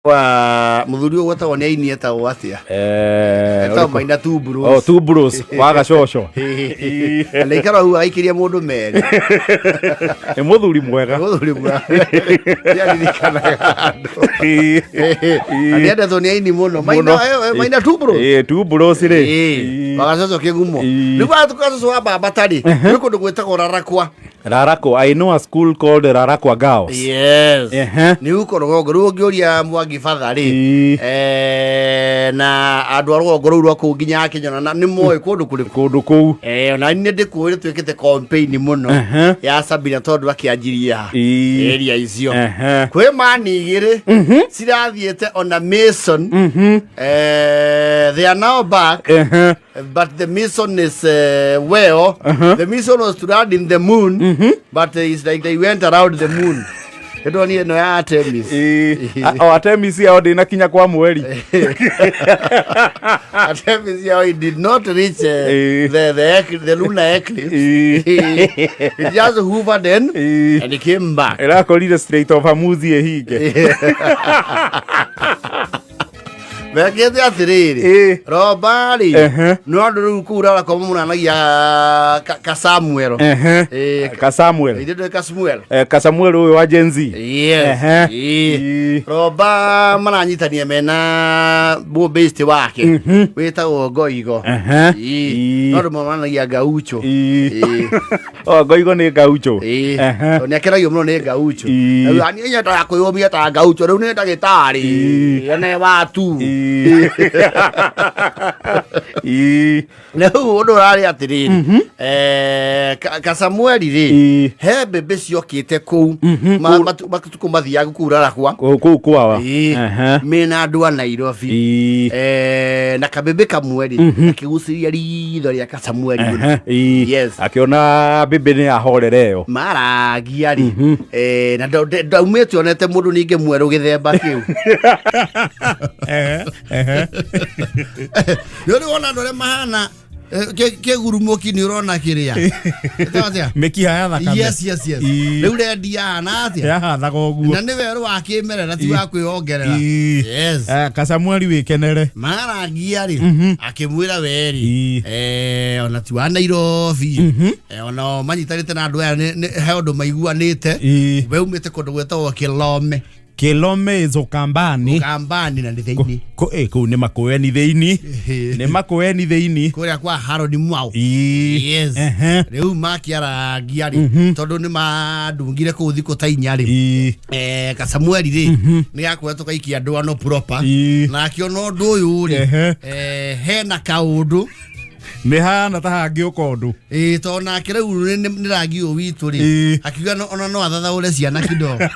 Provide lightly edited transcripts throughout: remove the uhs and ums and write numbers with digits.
Wa muthuri ũyũ gwetagwo nĩ aini etagwo atĩa? Etagwo Ũrĩkũ? Maina Two Bros. Oh, Two Bros wa gacoco. Na ikara hau agaikĩria mũndũ merĩ. Nĩ mũthuri mwega. Mũthuri mwega. Nĩaririkanaga andũ. Na nĩendetwo nĩ aini mũno. Maina Mũno. Maina Two Bros. Two Bros rĩ. Wa gacoco kĩgumo. Rĩu gacoco wa baba tarĩ gwĩ kũndũ gwĩtagwo Rarakwa. Rarakwa. I know a school called Rarakwa Girls. Yes. Ehe. Nĩ huko rũgongo rĩu ũngĩũria Mwangi Batha rĩ, na andũ a rũgongo rũu rwa kũu nginya Kĩnyona na nĩ moĩ kũndũ kũrĩkũ. Kũndũ kũu. Ona nĩ ndĩkũĩ nĩ twĩkĩte campaign mũno ya Sabina tondũ akĩanjirie haha area icio. Kwĩ mani igĩrĩ cirathiĩte ona Mason. They are now back. But the mission is well. The mission was to land in the moon, but it's like they went around the moon. Ndonire ĩno ya Artemis. O Artemis yao ndĩnakinya kwa mweri. Artemis yao it did not reach the lunar eclipse. It just hovered in and it came back. Ĩrakorire Strait of Hormuz ĩhinge. Mekĩte atĩrĩrĩ, romba-rĩ, no andũ rĩu kũu rarakwa mũnanagia ka Samuel. Ka Samuel. Ithuĩ ndũĩ ka Samuel. Ka Samuel ũyũ wa Gen Z. Yes. Romba maranyitania mena mũbĩsti wake wĩtagwo Ngoigo. No andũ monanagia Gaucho. Oh, Ngoigo nĩ Gaucho. Tondũ nĩakenagio mũno nĩ Gaucho. Rĩu niĩ nyendaga kwĩyũmia ta Gaucho, rĩu nĩ ndagĩtarĩ. Ene watu. Rĩu ũndũ ũrarĩ atĩrĩrĩ, Kasamueli rĩ, he mbĩmbĩ ciokĩte kũu matukũ mathiaga kũu Rarakwa. Kũu kwawa. Mena andũ a Nairobi. Na kabĩmbĩ kamwe rĩ, gakĩgucĩrĩria ritho rĩa Kasamueli mũno. Yes. Akĩona mbĩmbĩ nĩ yahorera ĩyo. Maragia rĩ, na ndaumĩte onete mũndũ ningĩ mwerũ gĩthemba kĩu. Nĩ ũrĩ wona andũ arĩa mahana kĩgurumũki nĩ ũrona kĩrĩa? Ĩtagwo atĩa? Mĩkiha ya thakame. Yes. Rĩu rendi yahana atĩa? Yahathaga ũguo. Na nĩ werũ wa kĩmerera ti wa kwĩongerera. Yes. Kasamueli wĩkenere. Maragia rĩ, akĩmwĩra werĩ, ona ti wa Nairobi. Ona o manyitanĩte na andũ aya he ũndũ maiguanĩte. We umĩte kũndũ gwĩtagwo Kĩlome. Kĩlome is Ukambani. Ukambani na nĩ thĩinĩ. Kũu nĩ Makũeni thĩinĩ. Nĩ Makũeni thĩinĩ. Kũrĩa kwa Harold Mwau. Yes. Rĩu makĩarangia rĩ, tondũ nĩ mandungire kũu thikũ ta 4 rĩ. Kasamueli rĩ, nĩ gakoretwo gaikia ndwano proper. Na akĩona ũndũ ũyũ rĩ, hena kaũndũ. Nĩ hana ta hangĩũka ũndũ. Ĩĩ, tondũ nake rĩu nĩ rangi ũyũ witũ rĩ, akiuga ona no athathaũre ciana kidogo.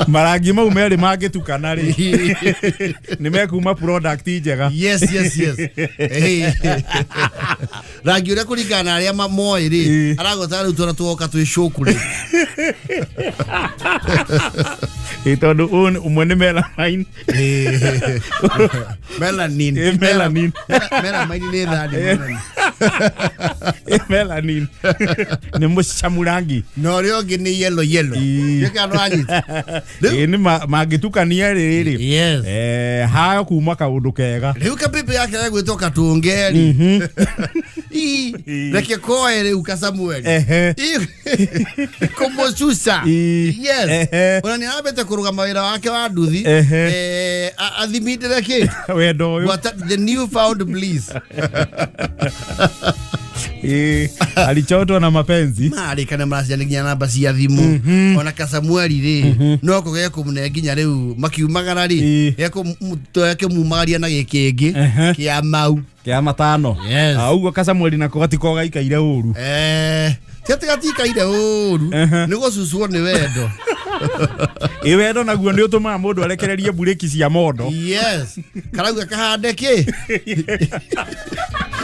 Marangi mau merĩ mangĩtukana rĩ, nĩ mekuma product njega. Yes. Rangi ũrĩa kũringana na arĩa moĩ rĩ, aragweta rĩu twana tuoka twĩ cũku rĩ. Ĩĩ, tondũ ũyũ ũmwe nĩ melamine. Melanin. Melanin. Melamine nĩ thani melanin. Melanin. Nĩ mũcamu rangi. Na ũrĩa ũngĩ nĩ yellow yellow. Nĩ kana wanyita. Ĩĩ, nĩ mangĩtukania rĩ rĩ. Yes. Hayo kuma kaũndũ kega. Rĩu kabibi yake gegwĩtwo Katũngeri. Ii, reke koe rĩu Kasamueli. Ii, kũmũcuca. Yes. Ona nĩ arambĩte kũrũgama wĩra wake wa nduthi. Athimindĩre kĩ? Wendo ũyũ. Gwata the new found bliss. Alichotwa na mapenzi. Marĩkana maracenjania nginya namba cia thimũ. Ona Kasamueli rĩ, no kũgee kũmũne nginya rĩu makiumagara rĩ, gekũmumagaria na gĩkĩngĩ kĩa mau. Kĩa matano. Yes. Ũguo Kasamueli nako gatiko gaikaire ũru. Ti atĩ gatikaire ũru, nĩ gũcucwo nĩ wendo. Ĩ wendo naguo nĩ ũtũmaga mũndũ arekererie mburĩki cia mondo. Yes. Karauga kahande kĩ?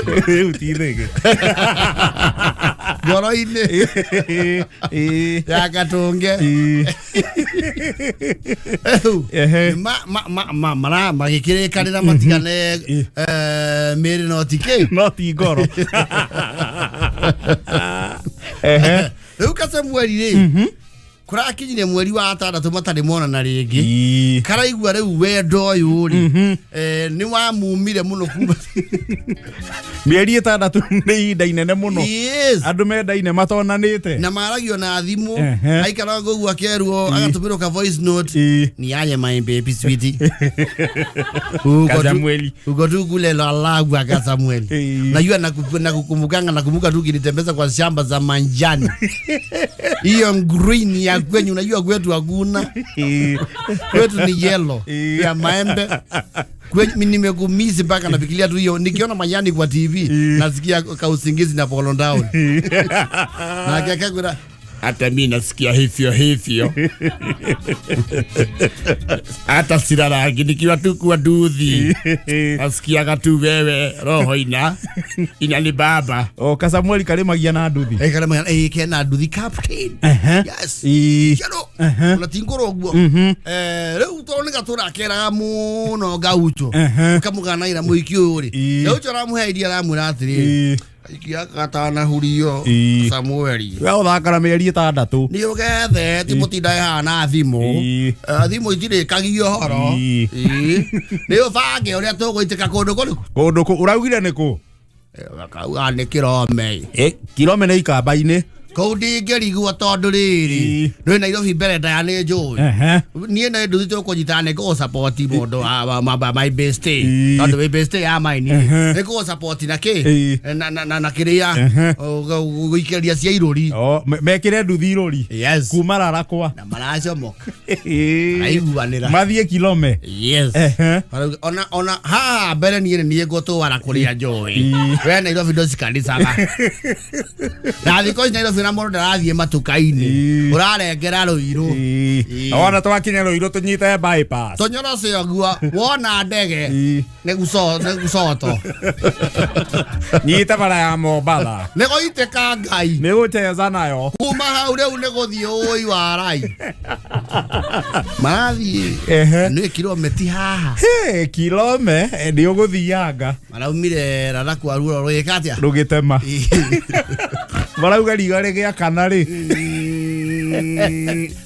Rĩu ti thĩgĩ. Ngoro-inĩ. Ya Katũnge. Rĩu, magĩkĩrĩkanĩra matigane, mĩĩrĩ no ti kĩ? No ti ngoro. Rĩu Kasamueli rĩ, Kũrakinyire mweri wa 6 matarĩ monana rĩngĩ. Ii. Karaigua rĩu wendo ũyũ rĩ, nĩ wamumire mũno kuma. Mĩeri 6 nĩ ihinda inene mũno. Yes. Andũ mendaine matonanĩte. Na maragio na thimũ. Aikaraga ũguo akerwo, agatũmĩrwo ka voice note. Ni aje my baby sweetie. Uko tu- Kasamueli. Uko tu kule Lalagwa ka Samueli. Najua nakukumbukanga, nakumbuka tu ukinitembeza kwa shamba za manjani. Hiyo green ya kwenyu, unajua kwetu hakuna. Kwetu ni yellow ya maembe. Kwenyu mimi nimekumisi mpaka nafikiria tu hiyo, nikiona majani kwa TV nasikia kausingizi na fall down. Na akakura hata mimi nasikia hivyo hivyo. Hata sirarangi nikiwa tu kwa nduthi. Nasikiaga tu wewe roho inanibaba. O Kasamueli karĩmagia na nduthi. Karĩmagia, kena nduthi captain. Yes. Kero. Ona ti ngũrũ ũguo. Rĩu tondũ nĩ gatũra keraga mũno Gaucho. Kamũganaira mũhiki ũyũ rĩ. Gaucho aramũhe iria aramwĩra atĩrĩrĩ. Aikia gatanahurio Samueli. We ũthakara mĩeri 6. Nĩ ũgethe ti mũtinda haha na thimũ. Thimũ itirĩkagia ũhoro. Nĩ ũbange ũrĩa tũgũitĩka kũndũ kũrĩkũ? Kũndũ kũ ũraugire nĩ kũ? Bakauga nĩ Kĩrome. Kĩrome nĩ ikamba-inĩ. Kũu ndingĩrigwo tondũ rĩrĩ, nĩ Nairobi mbere ndaya nĩ njũĩ. Niĩ nĩ nduthi tũkũnyitana nĩ ngũgũsupport mũndũ wa my bestie. Tondũ wĩ bestie ya mine. Nĩ ngũgũsupport na kĩ? Na kĩrĩa? Gũikĩria cia irũri. O, mekĩre nduthi irũri. Yes. Kuma Rarakwa. Na maracomoka. Maraiguanĩra. Mathiĩ Kilome. Yes. Ona haha mbere niĩ nĩ niĩ ngũtwara kũrĩa njũĩ. We Nairobi ndũcikanicaga. Na thikũ ici Nairobi na mũndũ ndarathiĩ matuka-inĩ. Ũrarengera Rũirũ. Ona twakinya Rũirũ tũnyite bypass. Tũnyoroce ũguo, wona ndege, nĩ gucoto. Nyita bara ya Mombatha. Nĩ gũitĩka Ngai. Nĩ gũcheza nayo. Kuma hau rĩu nĩ gũthiĩ ũĩ wa rai. Marathiĩ. Nĩ Kilome ti haha. He, Kilome, nĩ ũgũthianga. Maraumire Rarakwa ruo rũgĩka atĩa? Rũgĩtema. Marauga riũa rĩgĩakana rĩ.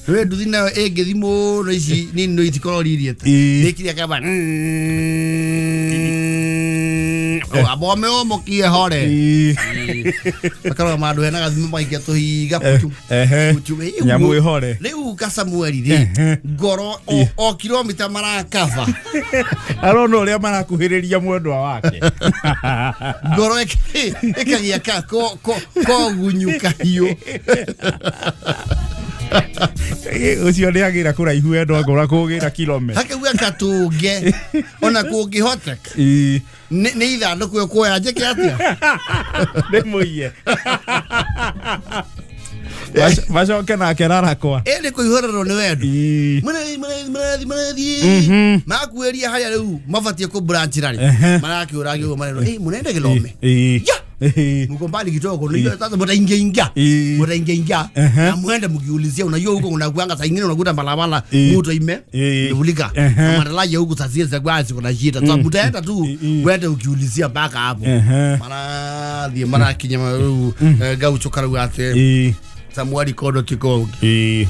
Rĩu nduthi nayo ĩngĩthi mũno ici nini no itikorwo ririĩte. Nĩkiria kaba. Abome ũmũkie hore. Makarora mandũ hena gathimo magaikia tũhiga putu. Putu. Nyamũ ĩhore. Rĩu Kasamueli rĩ, ngoro o kilomita marakaba. Arona ũrĩa marakuhĩrĩria mwendwa wake. Ngoro ĩkagĩa kogunyuka hiũ. Ũcio nĩ agĩra kũraihu wendwa ngoro kũgĩra Kilome. Hakauga katũnge ona kũngĩhoteka. Nĩ ithandũkũ ĩkuoya njĩke atĩa? Nĩ mũiye. Macoke nake Rarakwa. Ĩndĩ kũihũrĩrwo nĩ wendo. Marathiĩ. Makuĩria harĩa rĩu mabatiĩ kũ-branch-ra rĩ. Marakĩũragia ũguo marerwo, mũnende Kilome? Ya! Mko mbali kidogo, unajua sasa mtaingia. Mtaingia. Na muende mkiulizia, unajua huko unakuanga saa nyingine unakuta barabara mtu ime imevulika. Na madaraja huku saa zile za kwanza kuna shida. Sasa mtaenda tu uende ukiulizia mpaka hapo. Marathiĩ marakinya rĩu, Gaucho karauga atĩ Samueli kondo ti kũngĩ.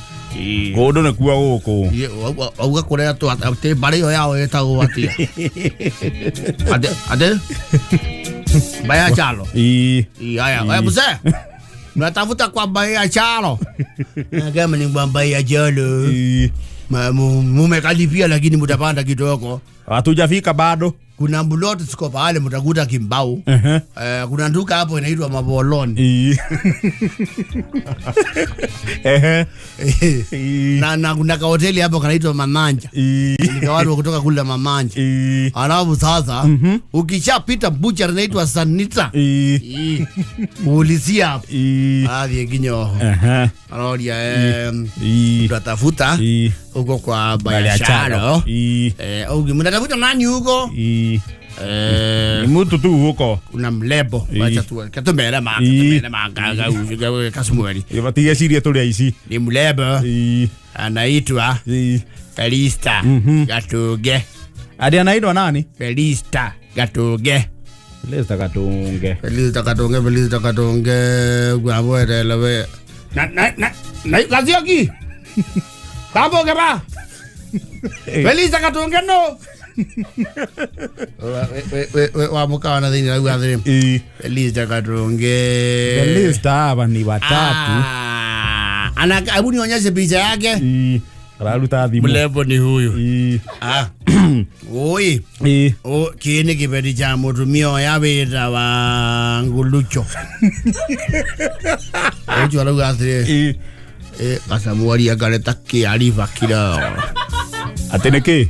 Kũndũ nĩ kuo gũkũ. Auga kũrĩa tu atĩ mbarĩ ĩyo yao ĩtagwo atĩa? Atĩ? Mbaya Chalo. Haya, wewe mzee. Mnatafuta kwa Mbaya Chalo. Kama ni kwa Mbaya Chalo. Mumekalipia lakini mtapanda kidogo. Hatujafika bado. Kuna mloti siko pale mtakuta kimbao. Kuna nduka hapo inaitwa Maboloni. Na kuna ka hoteli hapo kanaitwa Mamanja. Ni watu kutoka kule Mamanja. Alafu sasa ukishapita butcher inaitwa Sanita. Muulizia hapo. Athiĩ nginya oho. Aroria, tunatafuta huko kwa Bayacharo. Mnatafuta nani huko? Ni mtu tu huko. Kuna mlebo. Wacha tu. Katumere maka, katumere maka, Kasmueli. Batigecirie tũrĩ aici. Ni mlebo. Anaitwa Felista Gatunge. Adi anaitwa nani? Felista Gatunge. Felista Gatunge. Felista Gatunge, Felista Gatunge. Gwamwetele we. Na, na, na, na, Gathioki. Kwamboge ba. Felisa Katunge no. Wa mukawa na thĩinĩ rauga atĩrĩ Felisa Katunge. Felista hawa ni watatu. Ah, ana hebu nionyeshe picha yake. Araruta thimũ. Mlembo ni huyu. Ah. Oi. O kĩ nĩ kĩbeti cha mũtumia ũyũ wĩta wa Ngulucho. Ũcio arauga atĩrĩ Gacamuari angare ta kĩariba kira Atĩ nĩkĩ?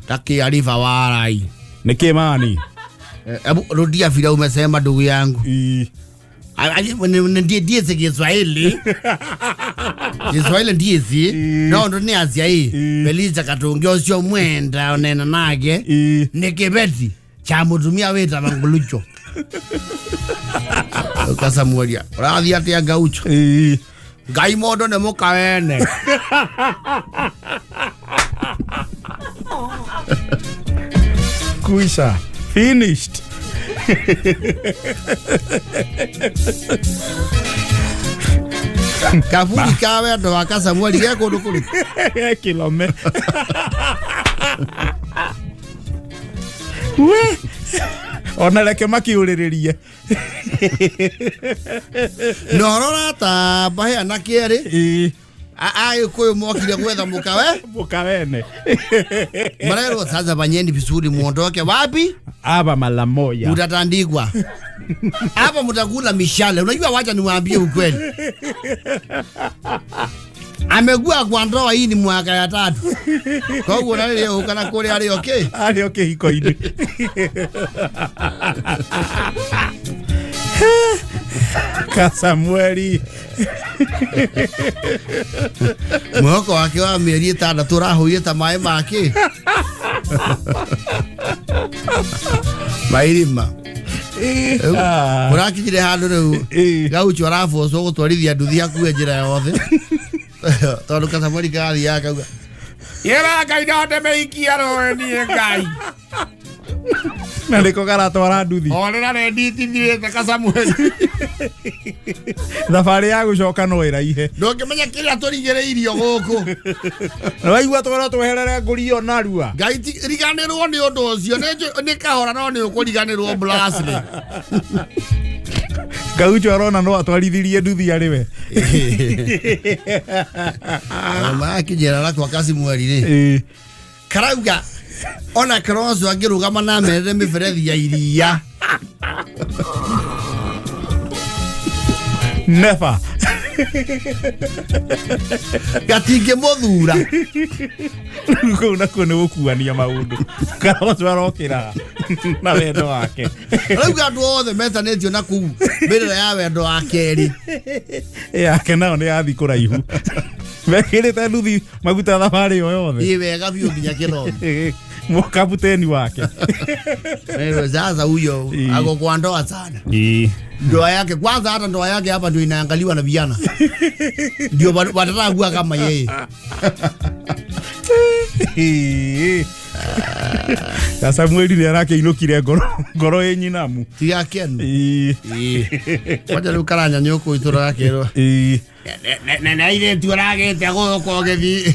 Ta kĩariba warai. Nĩkĩ mani? Hebu rudia vile umesema ndugu yangu. Ndiye Kiswahili. Kiswahili ndiye no ndo ni acia ii Felisa Katunge ũcio mwenda onena nake nĩ kĩbeti cha mũtumia wĩtawa Ngulucho. Kasamuelia ũrathiĩ atĩa Gaucho? Ngai mũndũ nĩ mũkawene. Kuisha. Finished. Kaburi ka wendo wa Kasamueli ge kũndũ kũrĩkũ? Kilome. We. Ona reke makiũrĩrĩrie. Na ũhoro ũratamba he anake erĩ Agĩkũyũ mokire gwetha mũkawe Mũkawene. Marerwo sasa fanyeni vizuri muondoke wapi? Aba mara moja. Mutatandikwa. Hapa mtakula mishale. Unajua, wacha niwaambie ukweli. Amekuwa kwa ndoa hii ni mwaka ya tatu. Koguo na rĩrĩa ũkana kũrĩa arĩ okay. Arĩ o kĩhiko-inĩ. Kasamueli. Mwĩhoko wake wa mĩeri 6 ũrahũire ta maĩ make. Mairima. Ũrakinyire handũ rĩu Gaucho arabocwo gũtwarithia nduthi akuwe njĩra yothe. Tondũ Kasamueli karathiaga akauga Yera Ngai no ndemeikia rũĩ niĩ Ngai. Na nĩko karatwara nduthi. O rĩrĩa renditithirĩte Kasamueli. Thabarĩ ya gũcoka no ĩraihe. Ndũngĩmenya kĩrĩa tũrigĩrĩirio gũkũ. Na waigua twerwo tweherere ngũrio narua. Ngai ti riganĩrwo nĩ ũndũ ũcio nĩ kahora no nĩ ũkũriganĩrwo Blasly. Gaucho arona no atwarithirie nduthi arĩ we. Makinyĩra na kwa Kasamueli rĩ. Karauga ona Kalonzo angĩrũgama na merere mĩberethi ya iria. Never. Gatingĩmũthura. Kũu nakuo nĩ gũkuania maũndũ. Kalonzo arokĩra na wendo wake. Rĩu andũ othe metanĩtio na kũu mbĩrĩra ya wendo wa kerĩ. Yake nao nĩ yathi kũraihu. Mekĩrĩte nduthi maguta thabarĩ ĩyo yothe. Ĩ wega biũ nginya kĩromo. Mũkabuteni wake. Wewe sasa huyo ako kwa ndoa sana. Ndoa yake kwanza, hata ndoa yake hapa ndio inaangaliwa na vijana. Ndio watataka kuwa kama yeye. Kasamueli nĩ arakĩinũkire ngoro ĩ nyinamu. Tiga kenu. Kwanja rĩu karanyanyũkwo itũra gakĩrwo. Na airĩtu ũragĩte gũkũ ũgĩthiĩ.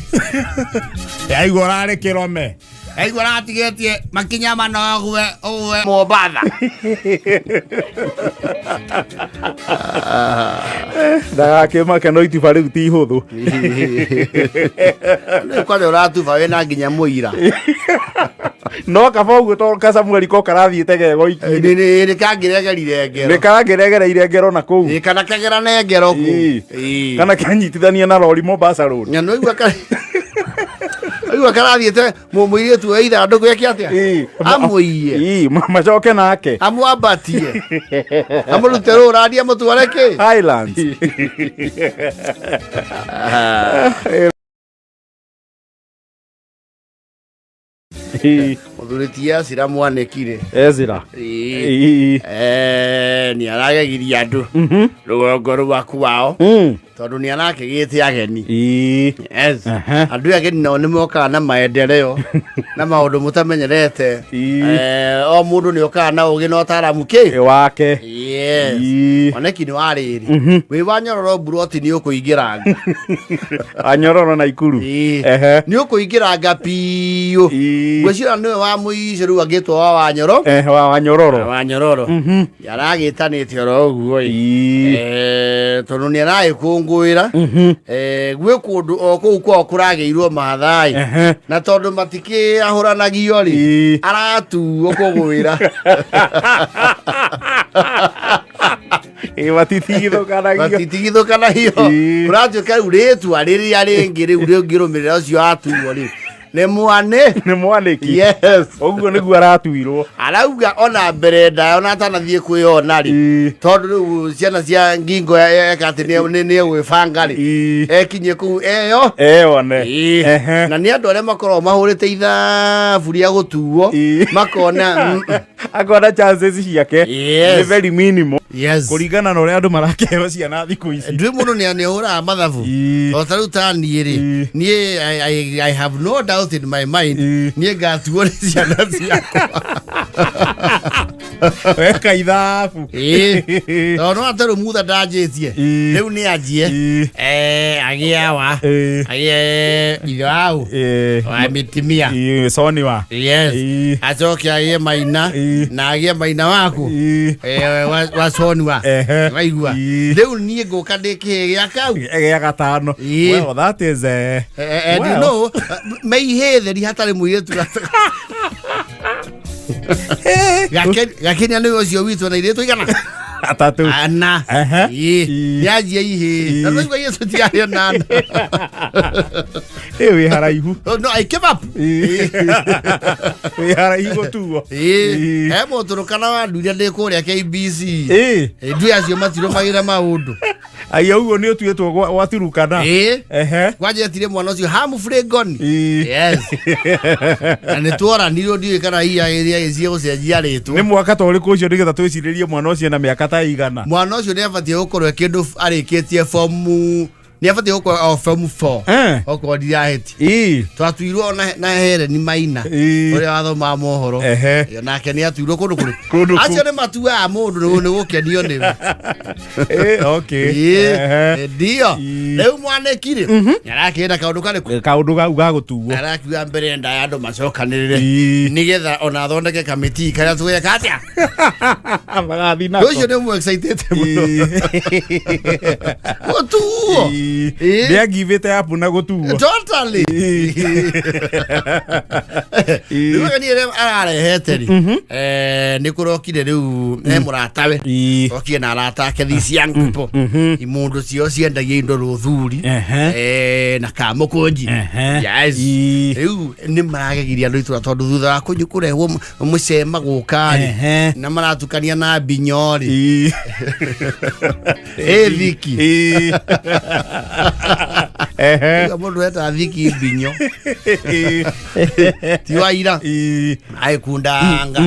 Aigua ũrarĩ kĩrome. Aigua ũratigĩtie makinya mana ũgue ũgue Mombatha. Ndagakĩmake no ituba rĩu ti ihũthũ. Rĩu kwanja ũratuba wĩna nginya mũira. No kaba ũguo tondũ Kasamueli ko karathiĩte gegoiki. Nĩ kangĩregerire ngero. Nĩ karangĩregereire ngero na kũu. Kana kegerane ngero kũu. Kana kanyitithania na rori Mombasa Road. Na no igua Aigua karathiĩte mũirĩtu wa ithandũkũ eke atĩa? Amũiye. Macoke nake. Amwambatie. Amũrute rũrandi amũtware kĩ? Highlands. Mũthuri ti Ezra Mwanĩkire. Ezra. Nĩ aragegirie andũ rũgongo rwaku wao. Tondũ nĩ arakĩgĩte ageni. Yes. Aha. Andũ ageni nao nĩ mokaga na maendeleo na maũndũ mũtamenyerete. O mũndũ nĩ okaga na ũgĩ na ũtaaramu kĩ Wake. Yes. Oneki nĩ warĩrĩ wĩ wa nyororo mburoti nĩ ũkũingĩranga. Anyororo na ikuru. Ĩĩ. Ehe. Nĩ ũkũingĩranga biũ. Ngwĩciria nĩwe wa mũico rĩu angĩtwo wa wanyoro. Ehe, wa wanyororo. Wa nyororo yaragĩtanĩte oro ũguo ĩ. Tondũ nĩ aragĩkũngũĩra. Gwĩ kũndũ o kũu kwao kũragĩirwo mathai. Na tondũ matikĩahũranagio rĩ, aratuo kũgwĩra. Ĩ, matitigithũkanagio. Matitigithũkanagio. Kũratuĩka rĩu rĩtwa rĩrĩa rĩngĩ rĩu rĩngĩrũmĩrĩra ũcio atuo rĩ nĩ mwane. Nĩ mwanĩki. Yes. Ũguo nĩguo aratuirwo. Arauga ona mbere ndaya ona atanathiĩ kwĩyona rĩ, tondũ rĩu ciana cia ngingo eka atĩ nĩ egwĩbanga rĩ, ekinye kũu eyo Eyone. Ĩĩ. Ehe. Na nĩ andũ arĩa makoragwo mahũrĩte ithabu rĩa gũtuo makona Akona chances ciake Yes. nĩ very minimal Yes. kũringana na ũrĩa andũ marakĩheo ciana thikũ ici. Ndwĩ mũndũ nĩ ahũraga mathabu. O ta rĩu ta niĩ rĩ, niĩ I have no doubt in my mind niĩ ngatuo nĩ ciana ciakwa. Weka ithabu. Ĩĩ. Tondũ no atarĩ mutha ndanjĩtie. Rĩu nĩ anjie. Agĩe wa agĩe ithe wau wa mitimia. Ĩĩ, soni wa Yes. Acoke agĩe maina na agĩe maina waku. Wa soni wa. Waigua. Rĩu niĩ ngũka ndĩ kĩhĩ gĩa kau. Gĩa gatano. Ĩĩ. Well, that is And you well. know, meihĩtheri hatarĩ mũirĩtu gakenia nĩ ũcio witũ na irĩtũ igana Atatũ. Ana. Ehe. Ĩĩ. Ĩĩ. Nĩanjia ihĩĩ na twaigua Yesu tiarĩ onana. Ĩ, wĩ haraihu. No, I give up. Ĩĩ. Wĩ haraihu gũtuo. Ĩĩ. He mũtũrũkana wa nduire ndĩ kũrĩa KBC. Ĩĩ. Ĩĩ, ndui acio matirũmagĩrĩra maũndũ. Aya, ũguo nĩ ũtuĩtwo gwaturukana. Ĩĩ. Ehe. Kwanjetire mwana ũcio Humphrey Ngoni. Ĩĩ. Yes. Na nĩ tworanirwo ndiũĩ kana hihi agĩthiĩ agĩciĩ gũcenjia rĩtwa. Nĩ mwaka ta ũrĩkũ ũcio nĩgetha twĩcirĩrie mwana ũcio na mĩaka ta igana? Mwana ũcio nĩ abatiĩ gũkorwo e kĩndũ arĩkĩtie form, nĩ abatiĩ gũkorwo o form 4 okorwo ndirahĩtia. Twatuirwo na Helen Maina ũrĩa wathomaga mohoro. Nake nĩ atuirwo kũndũ kũrĩ Kũndũ acio nĩ matuaga mũndũ nĩ gũkenio nĩwe. Ĩ, okay. Ĩĩ, ndio. Rĩu mwanĩki rĩ nĩarakĩenda kaũndũ karĩkũ? Kaũndũ kau ga gũtuo. Arakiuga mbere ndaya andũ macokanĩrĩre nĩgetha ona athondeke kamĩtii karĩa tũgeka atĩa. Magathiĩ nako. Ũcio nĩ mũ excited mũno gũtuo. Ĩĩ. Nĩ angivĩte apu na gũtuo. Totally. Rĩu ageni arĩa ararehete rĩ, nĩ kũrokire rĩu he mũratawe okire na arata ake, these young people, imũndũ ciao ciendagia indo rũthuri na kamũkũnji. Yes. Rĩu nĩ maragegiria andũ itũra tondũ thutha wa kũnyũ kũrehwo mũcema gũka rĩ, na maratukania na mbinyo rĩ, ĩ thiki. Ehe. Rĩu mũndũ eta thiki mbinyo ti wa ira agĩkundanga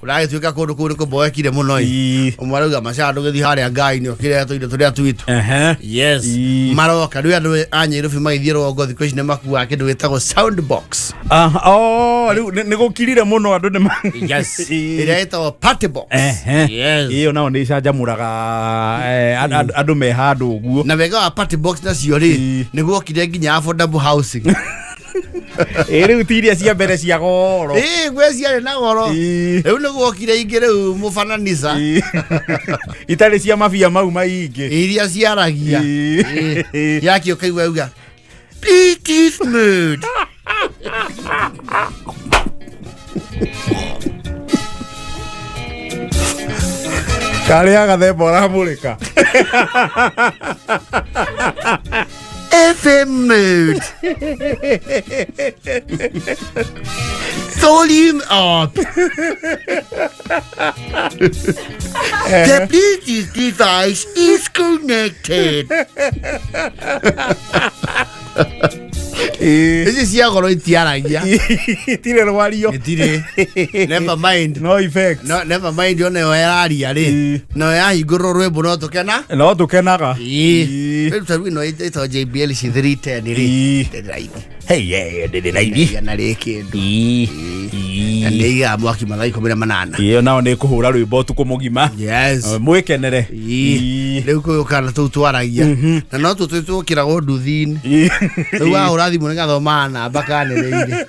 kũragĩtuĩka kũndũ kũu nĩ kũmboekire mũno ĩ. Ũmwe arauga maca ndũgĩthiĩ harĩa ngai-inĩ ũkĩrehe tũindo tũrĩa twitũ. Yes. Maroka rĩu andũ a Nyairobi magĩthiĩ rũgongo thikũ ici nĩ makuaga kĩndũ gĩtagwo sound box. Ah, oh, rĩu nĩ gũkirire mũno andũ nĩ Yes. Ĩrĩa ĩtagwo party box. Yes. Ĩyo nao nĩ icanjamũraga andũ me handũ ũguo. Na wega wa party box nacio rĩ, nĩ guokire nginya affordable housing. Ĩ, rĩu ti iria cia mbere cia goro. Ĩĩ, gwĩ ciarĩ na goro. Rĩu nĩ guokire ingĩ rĩu mũbananisa. Itarĩ cia mabia mau maingĩ. Iria ciaragia. Ĩĩ. Yakio ũkaigua auga Bluetooth mode. Karĩa gathemba ũramũrĩka. FM mode. Volume up. The Bluetooth device is connected. Ici cia goro itiaragia. Itirĩ rwario. Itirĩ. Never mind. No effects. No, never mind ona yo yararia rĩ. No yahingũrwo rwĩmbo no tũkena. No tũkenaga. Rĩu ta rĩu ĩno ĩtagwo JBL C310 rĩ. Ndĩrĩ raithi. Hey, yeah, ndĩrĩ raithi. Igana rĩ kĩndũ. Na nĩ igaga mwaki mathaa 18. Ĩyo nao nĩ kũhũra rwĩmbo ũtukũ mũgima. Yes. Mwĩkenere. Rĩu kũyũ kana tũu twaragia na no tũ twĩkĩragwo nduthi-inĩ. Rĩu wahũra thimũ nĩ gathomaga namba kanĩrĩire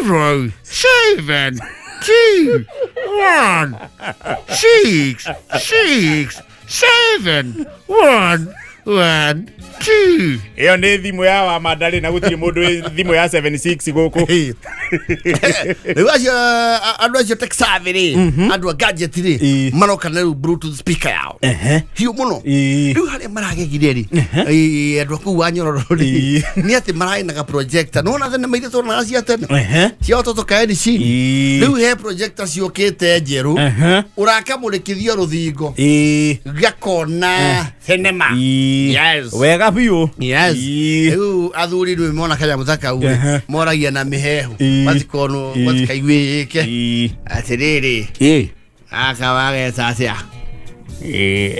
0 7 2 1 6 6 7 1 1 2. Ĩyo nĩ thimũ ya wa mandarĩ na gũtirĩ mũndũ wĩ thimũ ya 76 gũkũ. Rĩu acio andũ acio tech savvy rĩ, andũ a gadget rĩ, maroka na rĩu Bluetooth speaker yao hiũ mũno. Rĩu harĩa maragegire rĩ, andũ a kũu wa nyororo rĩ, nĩ atĩ marainaga projector nĩwona thenema iria tuonaga cia tene cia watoto kaeni chini. Rĩu he projector ciũkĩte njerũ, ũrakamũrĩkithio rũthingo gakona thenema. Yes. Wega biũ. Yes. Rĩu athuri rĩu mona kanyamũ ta kau rĩ, moragia na mĩhehu matikonwo matikaiguĩke atĩrĩrĩ, gaka wageta atĩa?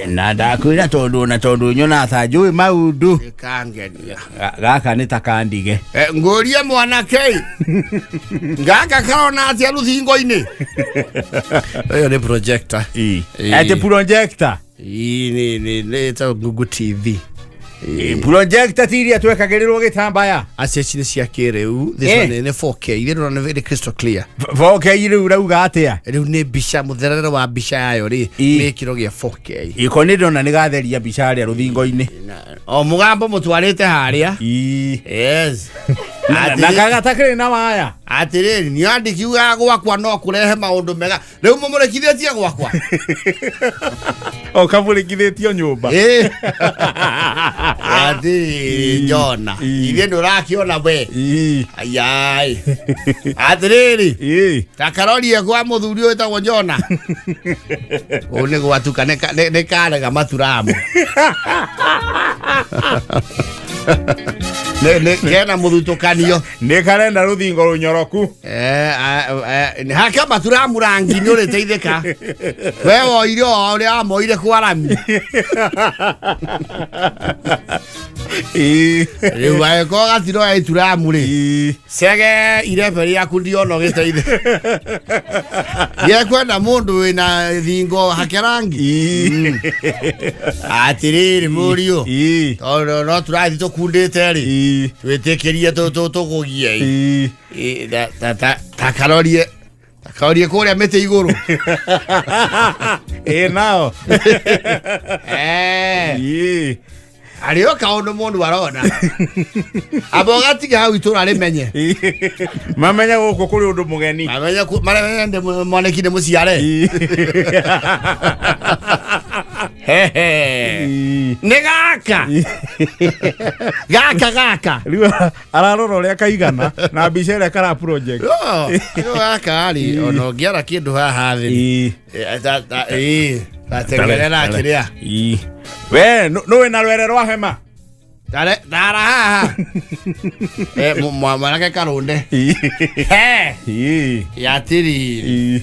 Na ndakwĩra tondũ na tondũ nyonaga ta njũĩ maũndũ. Gĩkangenia. Gaka nĩ ta kandige. Ngũrie mwanake gaka karona atĩa rũthingo-inĩ? Ĩyo nĩ projector. Atĩ projector? Ii, nĩ ĩtagwo Google TV. Projector ti iria twekagĩrĩrwo gĩtambaya? Acio ici nĩ cia kĩrĩu. This one nĩ 4K ithe ndũrona nĩ crystal clear. 4K rĩu rauga atĩa? Rĩu nĩ mbica, mũtherere wa mbica yayo rĩ, nĩ kĩro gĩa 4K. Iko nĩ ndona nĩ gatheria mbica harĩa rũthingo-inĩ. O mũgambo mũtwarĩte harĩa. Yes. Na kagatakĩrĩ na waya. Atĩrĩrĩ, niĩ andikiugaga gwakwa no kũrehe maũndũ mega, rĩu mũmũrĩkithĩtie gwakwa. O kamũrĩkithĩtio nyũmba. Ĩ. Atĩrĩrĩ Jona, ithuĩ ndũrakĩona we. Ayai, atĩrĩrĩ, ta karorie kwa mũthuri ũyũ wĩtagwo Jona, ũũ nĩ gwatuka nĩ karega maturamu. Kena mũthutũkanio. Nĩ karenda rũthingo rũnyoroku. Haka maturamu rangi nĩ ũrĩteithĩka. We woire o ũrĩa wamoire kwa rami. Rĩu angĩkorwo gatiroya ituramu rĩ, cege irebe rĩaku ndiona ũgĩteithĩka. Gĩekwenda mũndũ wĩna thingo hake rangi. Atĩrĩrĩ mũriũ, tondũ no tũrathiĩ tũkundĩte rĩ, twĩtĩkĩrie tũkũgie. Takarorie takarorie kũrĩa mĩtĩ igũrũ. Ĩ nao. Arĩ o kaũndũ mũndũ arona amba ũgatiga hau itũra rĩmenye. Mamenye gũkũ kũrĩ ũndũ mũgeni. Mamenye mamenye ndĩ mwanĩki nĩ mũciare. Hehe. Nĩ gaka gaka gaka. Rĩu ararora ũrĩa kaigana na mbica ĩrĩa kara project. Yo, yo gaka rĩ, ona ũngĩara kĩndũ haha thĩ rĩ, tatengerera kĩrĩa. We nũ wĩna rwere rwa hema? Tara haha. Mwanake karũnde. He. Yatĩrĩrĩ.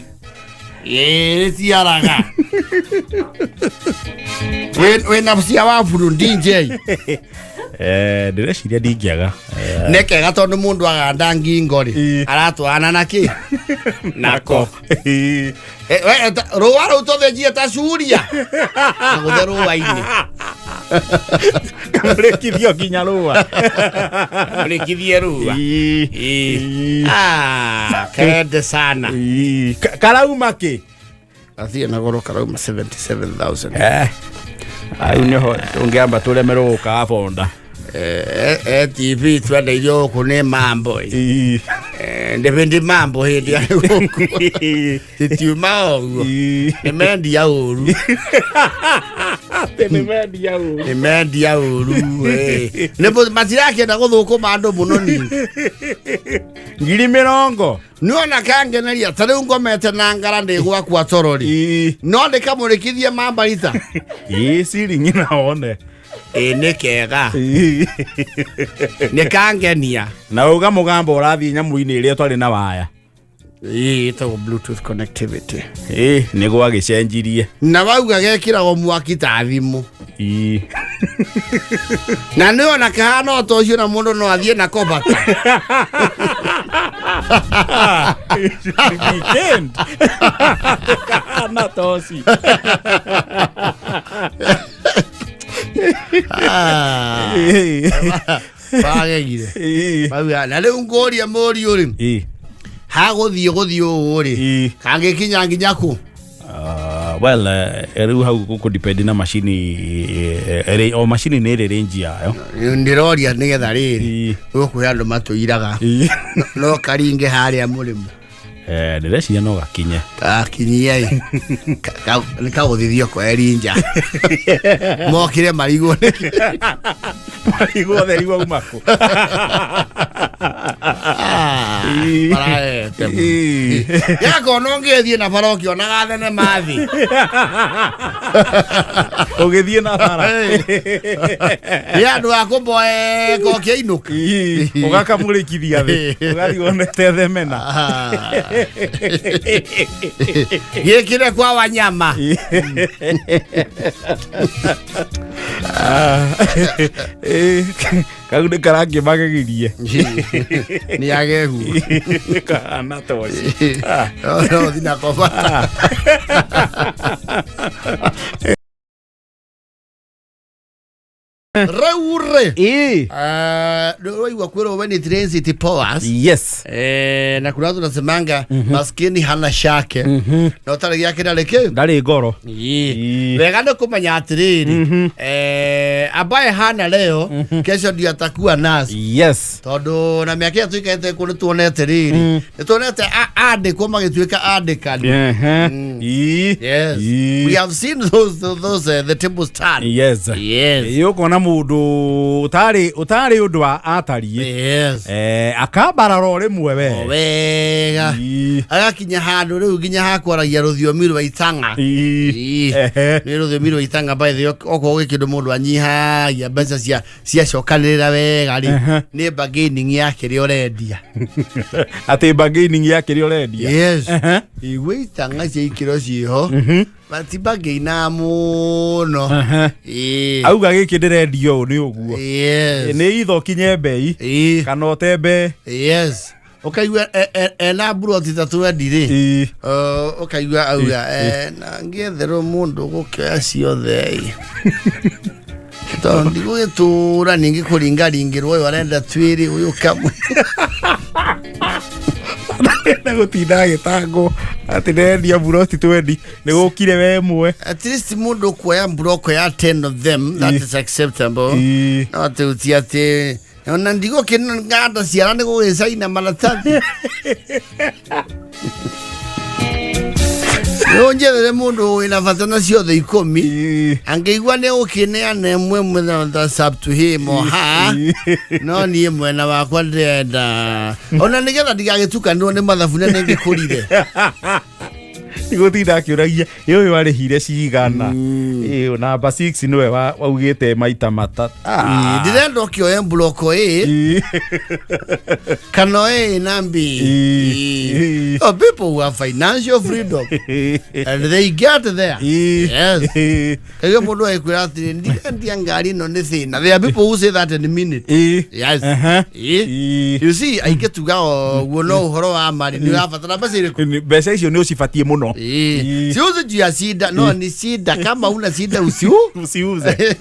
Ĩĩ ciaraga. Wĩna cia waburu DJ. Ndĩreciria ndingĩaga. Nĩ kega tondũ mũndũ aganda ngingo rĩ, aratwarana na kĩ? Nako. We, rũa rũu tũthĩnjie ta curia. Na gũthe rũa-inĩ. Kamũrĩkithio nginya rũa. Mũrĩkithie rũa. Ah, kende sana. Karauma kĩ? Athiĩ na goro karauma 77,000. Hau nĩho tũngĩamba tũremerwo gũka bonda. TV twendeirio gũkũ nĩ mambo. Ndĩbĩndĩ mambo hĩndĩ ya gũkũ. Titiuma ũguo. Nĩ mendia ũru. Nĩ mendia ũru. Nĩ mendia ũru. Nĩ matirakĩenda gũthũkũma andũ mũno ningĩ. 20,000. Nĩwona kangeneria ta rĩu ngomete na ngara ndĩ gwakwa toro rĩ. No ndĩkamũrĩkithie mambarita. Ĩ ciringi na wone. Ĩ nĩ kega nĩ kangenia. Na uga mũgambo ũrathiĩ nyamũ-inĩ ĩrĩa ĩtarĩ na waya. Ĩ ĩtagwo Bluetooth connectivity. Ĩ nĩ gwagĩcenjirie. Na wauga gekĩragwo mwaki ta thimũ. Ĩ. Na nĩ ona kahana o ta ũcio na mũndũ no athiĩ nako bata. Weekend. Kahana toci. Ah, bagegire. Ĩ. Bauga na rĩu ngũria mũriũ rĩ Ĩ. hagũthiĩ gũthiĩ ũũ rĩ Ĩ. kangĩkinya nginya kũ? Well, rĩu hau gũkũ depend na macini, o macini nĩ ĩrĩ range yayo. Ndĩroria nĩgetha rĩrĩ Ĩ. gũkũ andũ matũiraga Ĩ. no karinge harĩa mũrĩmo. Ndĩreciria no gakinye. Gakinyie ĩ nĩ kagũthithio kwa erinja mokire marigwo nĩ Marigwo theri wauma kũ? Ah, Ĩ. marahete mũno. Ĩ. Yakona ũngĩthiĩ na bara ũkĩonaga thenema thĩ. Ũgĩthiĩ na bara. Nĩ andũ a kũmboeka ũkĩinũka. Ĩ, ũgakamũrĩkithia thĩ ũgathiĩ wonete themena. Ah. Gĩkĩre kwa wanyama. Ĩ, kau nĩ karangĩmagegirie. Nĩ agegu. Kahana toci. No thiĩ nako bata. Rĩu rĩ Ĩ. Waigua kwĩrwo when it rains it pours. Yes. Na kuna watu nasemanga maskini hana shake na ũtarĩ gĩake ndarĩ kĩ. Ndarĩ ngoro. Ĩ. Wega nĩ kũmenya atĩrĩrĩ, ambaye hana leo kesho ndio atakuwa nazo. Yes. Tondũ na mĩaka ĩyo tũikarĩte kũ nĩ tuonete rĩrĩ nĩ tuonete andĩkwo magĩtuĩka andĩkani. Ehe. Ĩ. Yes. Ĩ. We have seen those the tables turn. Yes. Yes. Ĩ, ũkona mũndũ ũtarĩ ũndũ wa atariĩ. Yes. Akambarara o rĩmwe we. O wega. Ĩ. Agakinya handũ rĩu nginya hakwaragia rũthiomi rwa itang'a. Ĩ. Ĩ. Ehe. Nĩ rũthiomi rwa itang'a by the way, okorwo gwĩ kĩndũ mũndũ anyihagia mbeca cia ciacokanĩrĩra wega rĩ Ehe. nĩ bargaining ya kĩrĩa ũrendia. Atĩ bargaining ya kĩrĩa ũrendia. Yes. Ehe. Igua itang'a cia ikĩro ciĩho matibargainaga mũno. Ehe. Ĩ. Auga gĩkĩ ndĩrendia ũũ nĩ ũguo. Yes. Nĩ itho kinye mbei Ĩ. kana ũtembe. Yes. Ũkaigua ena mburoti ta twendi rĩ Ĩ. Ũkaigua auga na ngĩetherwo mũndũ gũkĩoya ciothe ĩ tondũ ndigũgĩtũra ningĩ kũringaringĩrwo ũyũ arenda twĩrĩ ũyũ kamwe. Na gũtinda agĩtangwo atĩ ndendia buroti twendi nĩ gũkire we mwe. At least mũndũ ũkuoya mburoko ya 10 of them, that is acceptable. Ĩ. No atĩ ũti atĩ ona ndigũkĩng'anda ciara nĩ gũgĩcaina maratathi rĩu njethere mũndũ wĩna bata na ciothe 10. Ĩ. Angĩigua nĩ gũkĩneana ĩmwe ĩmwe, that's up to him or her. No niĩ mwena wakwa ndĩrenda ona nĩgetha ndigagĩtukanĩrwo nĩ mathabu na nĩngĩkũrire. Ndigũtinda akĩũragia ĩ ũyũ arĩhire cigana. Ĩ, namba 6 nĩwe waugĩte maita matatũ. Ĩ, ndĩrenda ũkĩoe mburoko ĩ Ĩ. kana ĩ na B. Ĩ. Ĩ. Oh, people who have financial freedom and they get there. Ĩ. Yes. Ĩ. Kaigua mũndũ agĩkwĩra atĩrĩ ndirendia ngari ĩno nĩ thĩna. There are people who say that in a minute. Ĩ. Yes. Ehe. Ĩ. Ĩ. You see, aingĩ tugaga ũguo no ũhoro wa mari nĩ ũrabatara mbeca irĩkũ? Mbeca icio nĩ ũcibatiĩ mũno. Ĩ. Ĩ. Siuzi juu ya shida, no ni shida. Kama una shida usiu. Usiuze.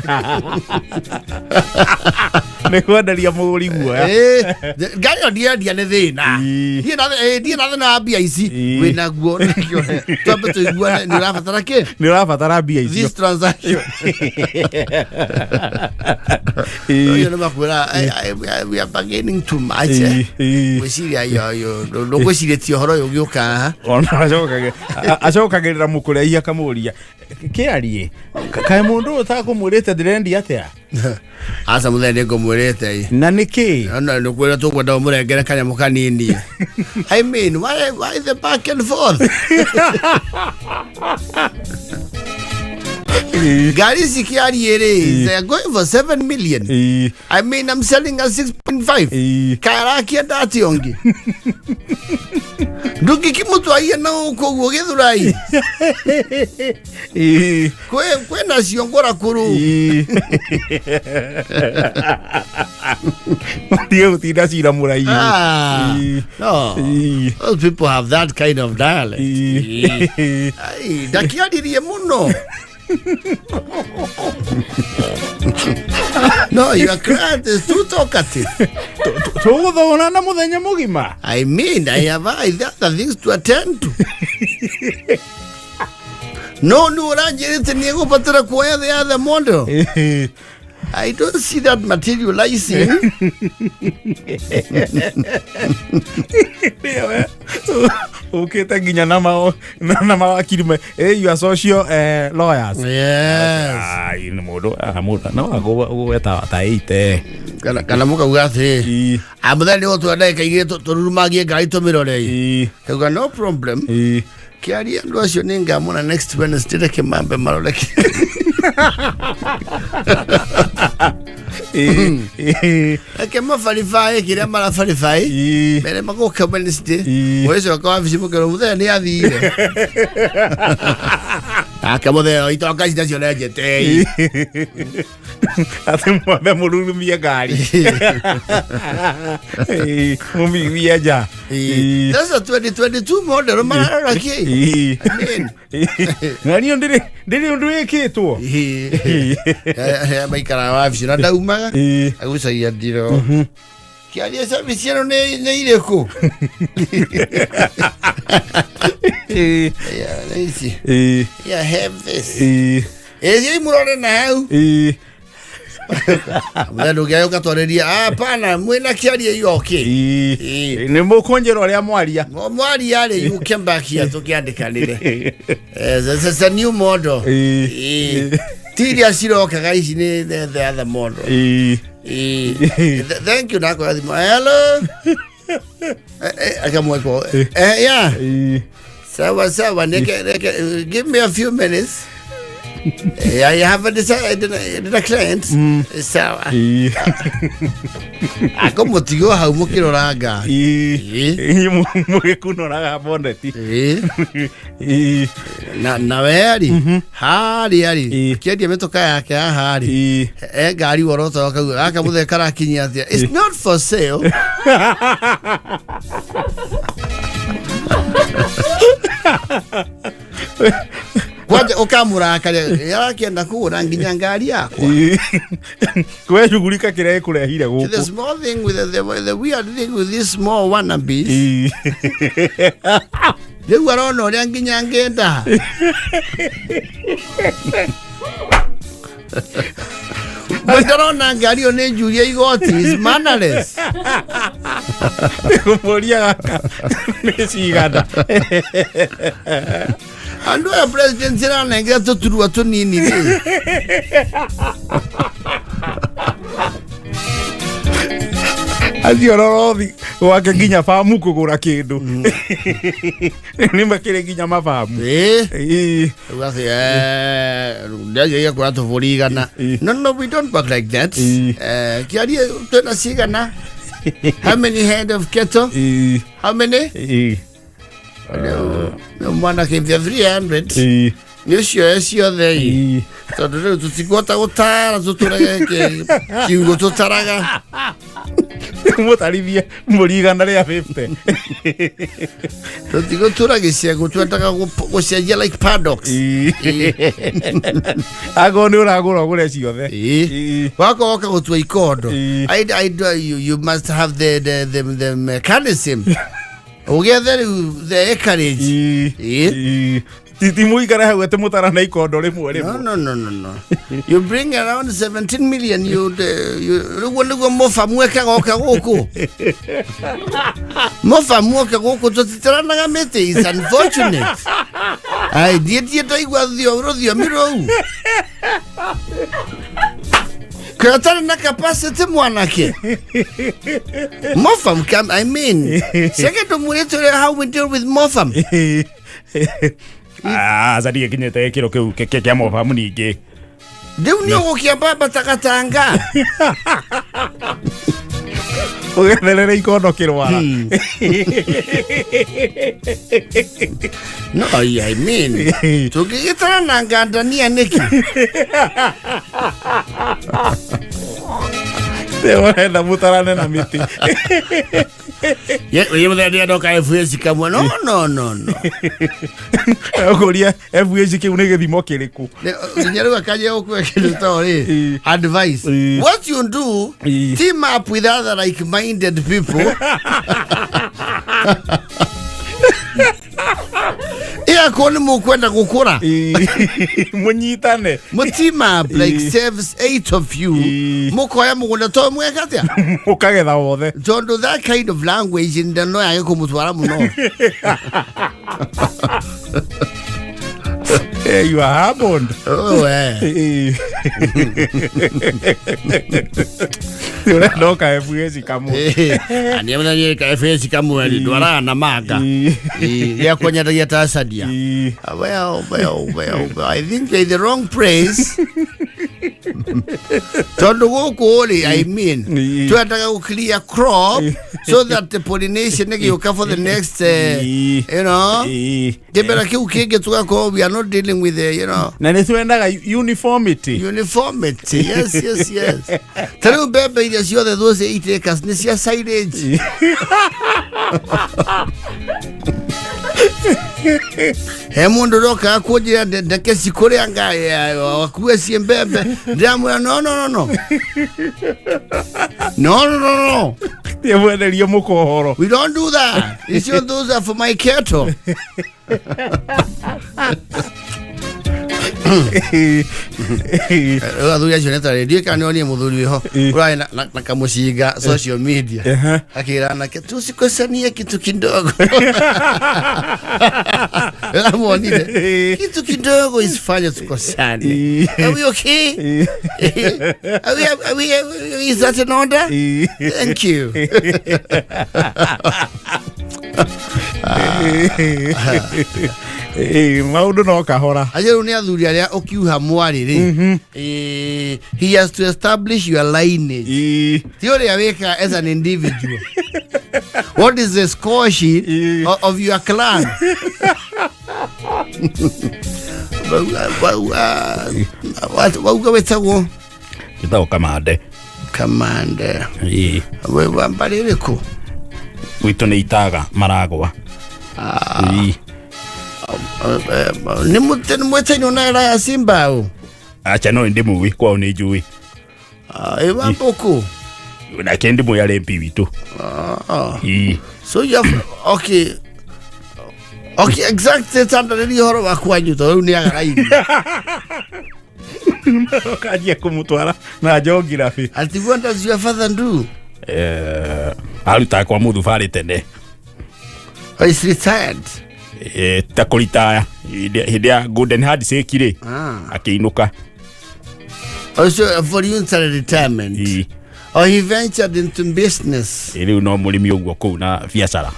Nĩ kwenderia mũgũri guoya. Ĩ. Ngari ĩyo ndiendia nĩ thĩna. Ĩ. Ndiĩ na thĩna wa mbia ici. Ĩ. Wĩnaguo nĩkĩo twambe tũiguane nĩ ũrabatara kĩ? Nĩ ũrabatara mbia icio. This transaction. Ĩ. Ũyũ nĩ makwĩra we are bargaining too much. Ĩ. Ĩ. Ngwĩciria yo ndũgwĩcirĩtie ũhoro ũyũ ũgĩũka haha. Ona acokagĩrĩra mũkũraihi akamũria kĩarie kaĩ mũndũ ũyũ ũtakũmwĩrĩte ndĩrendia atĩa. Aca mũthenya nĩ ngũmwĩrĩte ĩ. Na nĩkĩ? Ona nĩ kwĩra tũkwenda ũmũrengere kanyamũ kanini. I mean, why the back and forth? Ngari ici kĩarie rĩ, they are going for 7 million. I mean, I'm selling at 6.5. Kaĩ arakĩenda atĩa ũngĩ? Ndũngĩkĩmũtwaria na gũkũ ũguo Gĩthũrai. Kwĩna ciongora kũrũ. Tige gũtinda cira mũraihu. Ah, no. Those people have that kind of dialect. Ai, ndakĩaririe mũno. No, your client is too talkative. Tũgũthogora na mũthenya mũgima. I mean, I have other things to attend to. No, nĩ ũranjĩrĩte nĩ egũbatara kuoya the other model. I don't see that materializing. Ũkĩte nginya na mawakiri you are social lawyers. Yes. Ai, nĩ mũndũ mũndũ no agũgweta ta ĩite. Kana mũkauga atĩrĩ, mũthenya nĩ gũtua ndagĩka igĩrĩ tũrurumagie ngari tũmĩrore. Kauga no problem. Kĩaria andũ acio nĩ ngamona next Wednesday, reke mambe marore. Reke mabaribaĩ kĩrĩa marabaribaĩ mbere magoka Wednesday. Mũgĩcoka wabici mũkerwo mũthenya nĩ athire. Nake mũthenya itonga ici nacio nenjete. Atĩ mwambe mũrurumie ngari. Mũmĩiguie nja. That's a 2022 model mararora kĩ? I mean, Na niĩ ndĩrĩ ũndũ wĩkĩtwo. Maikaraga wabici na ndaumaga. Agucagia ndiro. Kĩaria service ĩno nĩ irĩkũ? Yeah, nĩ ici. Yeah, have this. Ĩthiĩ mũrore na hau. Mũthenya ndũngĩaga ũgatwarĩria. Ah, pana mwĩna kĩaria you okay. Nĩ mũkũnjĩra ũrĩa mwaria. Mwaria rĩ, you came back here tũkĩandĩkanĩre. This is a new model. Ti iria cirokaga ici nĩ the other model. Thank you nakoya thimũ. Hello. Akamweko. Yeah. Sawa sawa, neke neke give me a few minutes. I have a decided a client. Sawa. Akamũtigwo hau mũkĩrora ngari. Mũgĩkunoraga boneti. Na we rĩ, harĩa rĩ, akĩendia mĩtoka yake haha rĩ, e ngari worota akauga gaka mũthee karakinyia atĩa? It's not for sale. Kwanja ũkamũrakaria arakĩenda kũgũra nginya ngari yakwa. We shughulika kĩrĩa gĩkũrehire The gũkũ. small thing with the weird thing with these small wannabes, rĩu arona ũrĩa nginya ngĩenda. Ndarona ngari ĩyo nĩ njuria igoti, is mannerless. Kũmũria gaka nĩ cigana. Andũ aya president iranengera tũturwa tũnini rĩ. Acio rorothi gwake nginya bamu kũgũra kĩndũ nĩ makĩrĩ nginya mabamu. Rĩu atĩ, ndiagĩrĩire kuoya tũbũri 100. No, we don't work like that. Kĩarie twĩna cigana? How many head of cattle? How many? Rĩu mwanake 300 nĩ ũcioe ciothe ĩ. Tondũ rĩu tũtikũhota gũtara tũtũrege kiugo tũtaraga. Mũtarithie mbũri 150. Tũtigũtũra gĩcegũ, twendaga gũcenjia like paddocks. Akorwo nĩ ũragũra ũgũre ciothe. Wako woka gũtua ikondo. You must have the mechanism ũgĩethe rĩu the acreage. Ti mũikare hau atĩ mũtarana ikondo rĩmwe No, rĩmwe. no. You bring around 17 million, you rĩguo nĩguo mũbamu ekaga oka gũkũ. Mũbamu oka gũkũ tũtitaranaga mĩtĩ, is unfortunate. Ai, ndiĩ ndaigua rũthiomi rũu. Katarĩ na capacity mwanake. Mofam come, I mean. Second ndũmwĩrĩte ũrĩa how we deal with Mofam. Aca ndigĩkinyĩte gĩkĩro kĩu kĩa mobamu ningĩ. Rĩu nĩ ũgũkĩamba takatanga. Ũgetherere ikondo kĩrwara. No, I mean, tũngĩgĩtara na ngandania nĩkĩ? Ũrenda mũtarane na mĩtĩ. Ye mũthenya ndĩrendoka FH kamwe. No, no, no, no. Ũkũria FH kĩu nĩ gĩthimo kĩrĩkũ? Nginya rĩu akanjia gũkua kĩndũ ta rĩ advice. What you do, team up with other like-minded people. Ĩakorwo nĩ mũkwenda gũkũra. Mũnyitane. Mu team up like saves eight of you. Mũkoya mũgũnda to mweka atĩa? Ũkagetha wothe. Tondũ that kind of language nda no yage kũmũtwara mũno. You are humbled. Oh, eh. Ũrenda ũka FH kamwe. Ania mũthenya ka FH kamwe ndwaraga na manga. Rĩa kwenyendagia Tanzania. Well, well, well, well, I think you're in the wrong place. Tondũ gũkũ rĩ, I mean, twendaga gũ clear crop so that the pollination ĩgĩũka for the next, you know, kĩmera kĩu kĩngĩ tũgakorwo we are not dealing with the, you know, Na nĩ twendaga uniformity. Uniformity, yes, yes, yes. Ta rĩu mbembe iria ciothe those 8 acres nĩ cia silage. He mũndũ ũrokaga kũnjĩra ndeke cikũrĩa anga akue ciĩ mbembe, ndĩramwĩra no, no, no, no, no, no, no, no. Tie mwenderio mũkohoro. We don't do that. Icio those are for my cattle. Rĩu athuri acio nĩ ndiũĩ kana nĩonie mũthuri wĩho ũrarĩ na kamũcinga social media akĩra anake tusikosanie kitu kidogo. Amuonire kitu kidogo isifanye tukosane. Are we okay? Are we, is that an order? Thank you. Maũndũ no kahora. Acio rĩu nĩ athuri arĩa ũkiuha mwarĩ rĩ, he has to establish your lineage. Ti ũrĩa wĩkaga as an individual. What is the score sheet of your clan? Wauga wĩtagwo? Njĩtagwo Kamande. Kamande. We wa mbarĩ ĩrĩkũ? Gwitũ nĩ itaga maragwa. Nĩ mwĩtainwo na era ya Simba ũ? Acha, no ndĩmũĩ, kwao nĩ njũĩ. Ĩ wa mbũkũ? Nake ndĩmũĩ, arĩ MP witũ. So you have, okay, exactly, tandarĩria ũhoro wa kwanyu tondũ rĩu nĩ agaraini. Ũkanjia kũmũtwara na geography. Ati what does your father do? Arutaga kwa mũthubarĩ tene. Oh, he's retired. Ta kũritaya hĩndĩ ya golden handshake rĩ, akĩinũka. Oh, so voluntary retirement. Oh, he ventured into business. Rĩu no mũrĩmi ũguo kũu na biacara.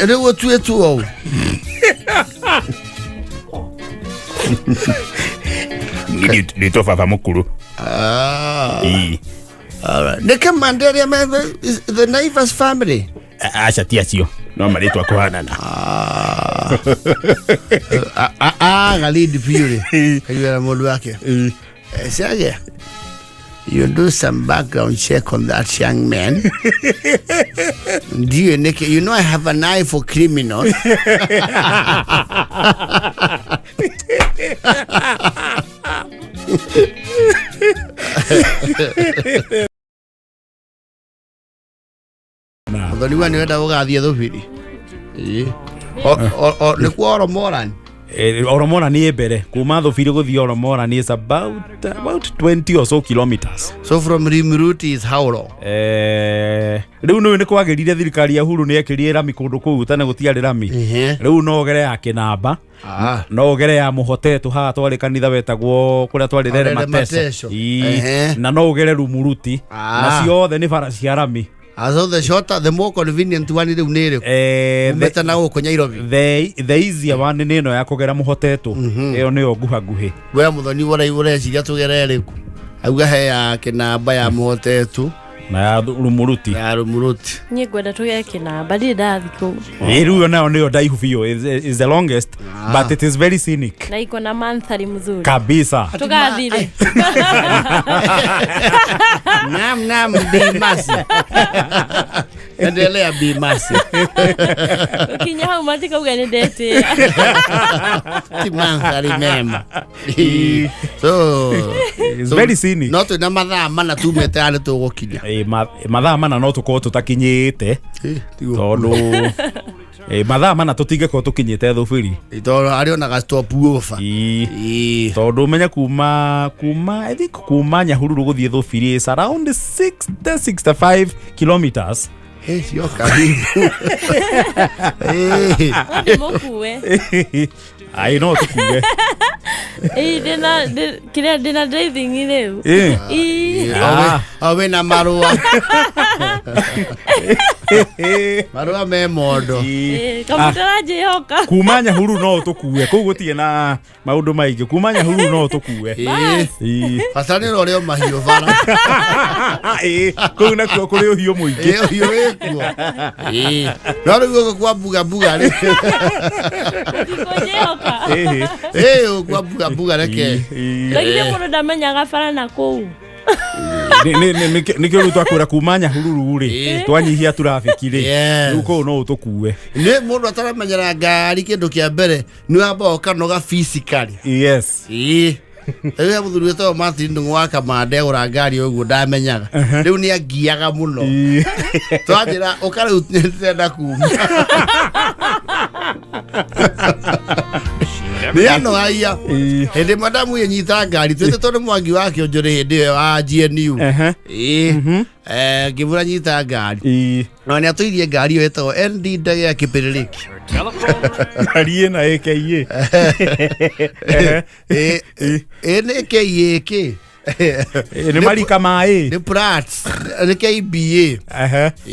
Rĩu ũtuĩtwo ũũ? Nĩtwo baba mũkũrũ. All right. Nĩ Kamande arĩa me the Naivas family? Aca, ti acio, no marĩtwa kũhanana. Aga lead biũ rĩ, kaiguĩra mũndũ wake. Sage, you do some background check on that young man. Ndiũĩ nĩkĩ, you know I have an eye for criminals. Mũthoni wa nĩ wenda gũgathiĩ thubiri. Ĩĩ. Nĩkuo Oromoran? Oromora nĩ mbere kuma Thubiri gũthiĩ Oromora nĩ is about 20 or so kilometers. So from Rimiruti is how long? Rĩu nĩ nĩ kwagĩrire, thirikari ya Uhuru nĩ ekĩrire rami kũndũ kũu, tene gũtiarĩ rami. Rĩu no ũgere ya Kĩnamba, no ũgere ya Mũhotetũ haha twarĩ kanitha wetagwo kũrĩa twarĩ Rere Rere Mateso. Mateso. Na no ũgere Rumuruti. Na ciothe nĩ bara cia rami. So the shorter, the more convenient one rĩu nĩ ĩrĩkũ? Eh, Umĩte na gũkũ Nairobi. The easier one nĩ ĩno ya kũgera mũhotetwo, ĩyo nĩyo nguhaguhĩ. We Mũthoni, ũreciria tũgere ĩrĩkũ? Auga he ya kĩnamba, ya mũhotetu na ya rumuruti. Ya rumuruti. Niĩ ngwenda tũgere kĩnamba, ndirĩ ndathi kũu. Ĩ, rĩu ĩyo nayo nĩyo ndaihu biũ, is the longest, but it is very scenic. Na iko na mandhari mzuri. Kabisa. Tũgathire. Nam nam, Bimasi, endelea Bimasi. Ũkinya hau matikauga nĩ ndetĩĩa. Ti mandhari mema, so It's very scenic. No twĩna mathaa 4 tumĩte haha nĩ tũgũkinya. Ĩ, mathaa 4 no tũkorwo tũtakinyĩte, tondũ mathaa 4 tũtingĩkorwo tũkinyĩte Thũbiri. Tondũ arĩ onaga stop over. Ĩ. Tondũ ũmenye kuma I think kuma Nyahururu gũthiĩ Thũbiri is around 60 65 kilometers. Eh, sio karibu. Eh. No ndĩmũkue. Ai, no tũkue. Ĩ, ndĩna kĩrĩa, ndĩna driving rĩu. Ĩ. Ah. O wĩna marũa, marũa me mondo. Ĩ, kamũtaranjĩhoka. Kuma Nyahururu no tũkue kũu, gũtirĩ na maũndũ maingĩ. Kuma Nyahururu no tũkue. Ĩ. Bata nĩ ũrore o mahiũ bara. Ĩ, kũu nakuo kũrĩ ũhiũ mũingĩ. Ĩ, ũhiũ wĩkuo. Ĩ. No rĩu gũkũ kwa mbuga mbuga rĩ? Ndikũnjĩhoka. Ĩ. Ĩ, gũkũ kwa mbuga mbuga reke. Ĩ. Lakini mũndũ ndamenyaga bara na kũu. Nĩkĩo rĩu twakwĩra kuma Nyahururu rĩ, twanyihia traffic rĩ, rĩu kũu no ũtũkue. Nĩ mũndũ ataramenyera ngari, kĩndũ kĩa mbere nĩ wamba ũkanoga physically. Ĩ, rĩu he mũthuri wĩtagwo Martin Ndung'u wa Kamande, agũra ngari ũguo ndamenyaga, rĩu nĩ angiaga mũno. Twanjĩra ũka rĩu, ndĩrenda kuma, nĩ anogagia. Hĩndĩ ĩmwe ndamuĩ nyita ngari twĩte, tondũ Mwangi wa Kĩonjũrĩ hĩndĩ ĩyo wa GNU. Ĩ. Ngĩmwĩra nyita ngari. Na nĩ atũirie ngari ĩyo ĩtagwo ND ndege ya Kĩpĩrĩrĩki. Ngari ĩna AKA. Ĩ ĩ, nĩ KAK. Nĩ marika maĩ. Nĩ Prats, nĩ KBA.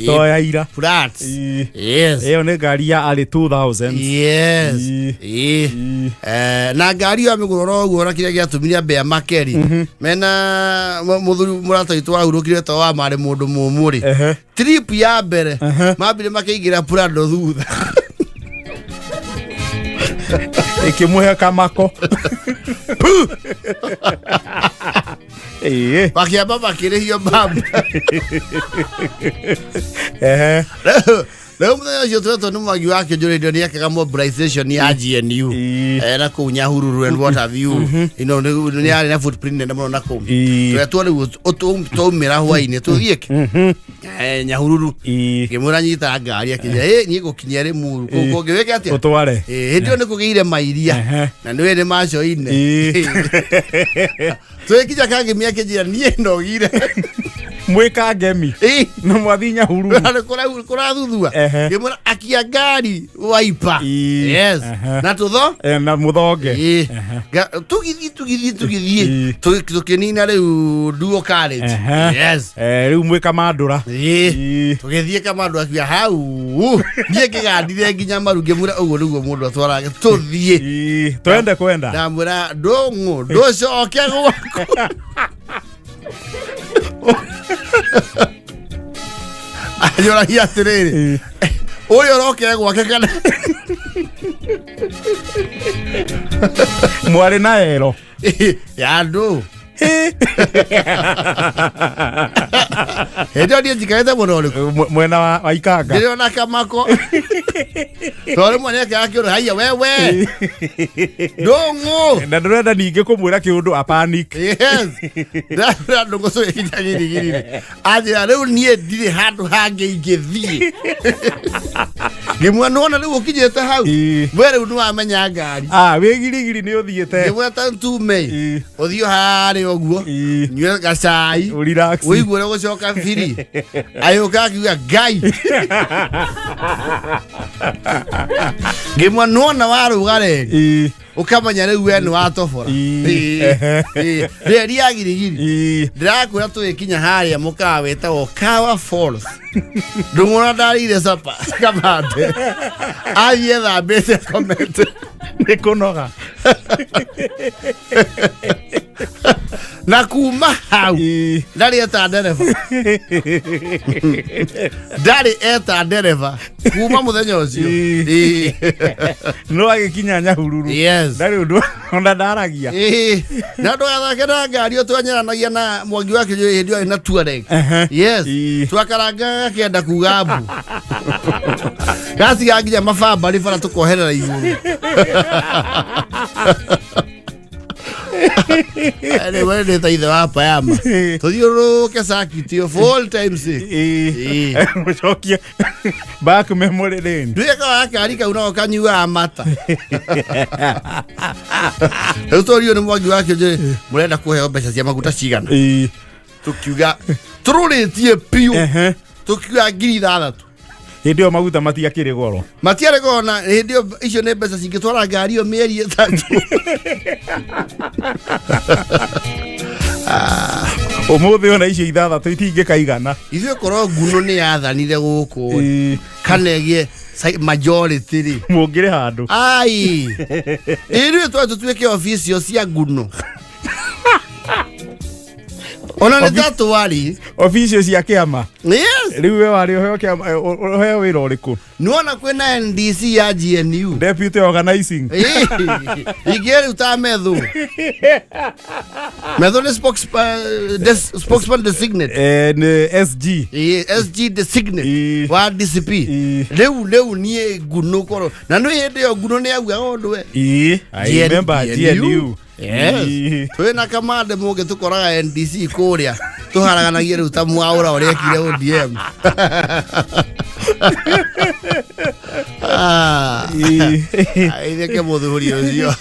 To ya ira. Prats. Yes. Ĩyo nĩ ngari ya early 2000. Yes. Ĩ. Ĩ. Na ngari ĩyo amĩgũrora ũguo, na kĩrĩa gĩatũmire ambe amakeri mena mũthuri mũrata witũ wahurũkire to wa marĩ mũndũ mũmũ rĩ, trip ya mbere mambire makĩingĩra Prado thutha. Ĩkĩmũhe kamako. Ĩ. Makĩamba makĩrĩhio mbambu. Rĩu mũthenya ũcio twetwo nĩ Mwangi wa Kĩnjũrĩ, nĩ ekaga mobilization ya GNU. Na kũu Nyahururu and what have you, nĩ yarĩ na footprint nene mũno na kũu. Twetwo rĩu twaumĩra hwainĩ tũthiĩ kĩ Nyahururu. Ngĩmwĩra nyita ngari, akĩnjĩra ĩ niĩ ngũkinyia Rĩmuru kũu kũngĩ wĩke atĩa? Ũtware. Ĩ, hĩndĩ ĩyo nĩ kũgĩire mairia. Na nĩ nĩ macoine. Twĩkinya kangemi akĩnjĩra niĩ nogire. Mwĩka ngemi. Na mwathi Nyahururu. Nĩ kũrathuthua. Ngĩmwĩra akia ngari waipa. Yes. Na tũtho. Na mũthonge. Ĩ. Tũgĩthiĩ tũgĩthiĩ tũgĩthiĩ. Tũkĩnina rĩu duo college. Yes. Rĩu mwĩ Kamandũra. Ĩ. Tũgĩthiĩ Kamandũ, akiuga hau niĩ ngĩgandire nginya maru, ngĩmwĩra ũguo nĩguo mũndũ atwaraga, tũthiĩ. Twende kwenda. Ndamwĩra ndũng'ũ ndũcoke gwaku. Anjũragia atĩrĩrĩ, ũyũ ũrokire gwake kana? Mwarĩ na ero. Ya andũ hĩndĩ ĩyo niĩ njikarĩte mũno ũrĩkũ? Mwena wa Ikanga. Ndĩrona kamako tondũ rĩmwe nĩekĩraga kĩũndũ haiya wewe ndũng'ũ. Na ndũrenda ningĩ kũmwĩra kĩũndũ a panic. Yes, ndamwĩra ndũng'ũ tũgĩkinya girigiri anjĩra rĩu niĩ ndirĩ handũ hangĩ ingĩthiĩ. Ngĩmwĩra nĩwona rĩu ũkinyĩte hau, we rĩu nĩwamenya ngari. Ah, wĩ girigiri nĩ ũthiĩte. Ngĩmwĩra ta ntume ũthiĩ harĩa ũguo, nyue gacai, Relax. ũigue ũrĩa gũcoka biri agĩũka akiuga ngai. Ngĩmwa nĩwona warũga reri Ũkamenya rĩu we nĩ watobora. Reri ya girigiri. Ndĩrakwĩra tũgĩkinya harĩa mũkawa wĩtagwo Kawa Falls, ndũng'ũra ndarĩire capa kamande athiĩ thambĩte akomete. Nĩ kũnoga. Na kuma hau ndarĩ eta ndereba, ndarĩ eta ndereba kuma mũthenya ũcio. No agĩkinya Nyahururu, ndarĩ ũndũ ona ndaragia. Na ndũgathake na ngari ĩyo twenyeranagia na Mwangi wa Kĩnjũĩ hĩndĩ ĩyo arĩ na Tuareg. Yes. Twakarangaga gakĩenda kuga mbu, gatiga nginya mabambari bara tũkoherera igũrũ. Anyway, nĩ ta ithe wa payama tũthiũrũrũke circuit ĩyo full time sake. Gũcokia back memory lane. Nduĩka wa gakari kau nako kanyuaga mata. Rĩu tũrio nĩ Mwangi wa Kĩnjũĩ, mũrenda kũheo mbeca cia maguta cigana? Tũkiuga tũrũrĩtie biũ. Tũkiuga 6,000. Hĩndĩ ĩyo maguta matiakĩrĩ goro. Matiarĩ goro, na hĩndĩ ĩyo icio nĩ mbeca cingĩtwara ngari ĩyo mĩeri 3. Ũmũthĩ ona icio ithathatũ itingĩkaigana. Ithuĩ korwo nguno nĩ yathanire gũkũ kana ĩgĩe majority rĩ, Mũngĩrĩ handũ. Ai, ithuĩ twari tũtuĩke official cia nguno ona nĩ ta twari. Obici cia kĩama. Yes. Rĩu we warĩ ũheo kĩama, ũheo wĩra ũrĩkũ? Nĩwona kwĩna NDC ya GNU. Deputy organizing. Ingĩ rĩu ta methu methu nĩ spokesman designate. Nĩ SG. Ĩĩ, SG designate. Wa DCP. Rĩu niĩ nguno korwo na nĩ hĩndĩ ĩyo nguno nĩ augaga ũndũ we. I remember GNU. Yes. Twĩ na kamande mũngĩ tũkoraga NDC kũrĩa tũharaganagie rĩu ta mwaũra ũrĩa ekire ODM. Ah, aitheke mũthuri ũcio.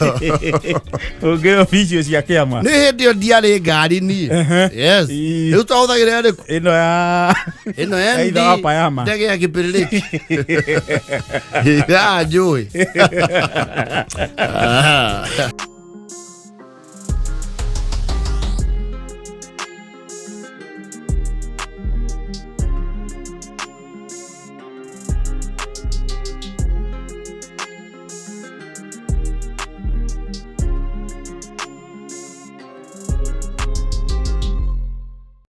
Ũngĩ obici cia kĩama. Nĩ hĩndĩ ĩyo ndiarĩ ngari niĩ. Yes. Rĩu twahũthagĩra ĩrĩkũ? Ĩno ya ĩno. Ya ND ithe wa Payama. Ndege ya kĩpĩrĩrĩki ya njũĩ. Ah.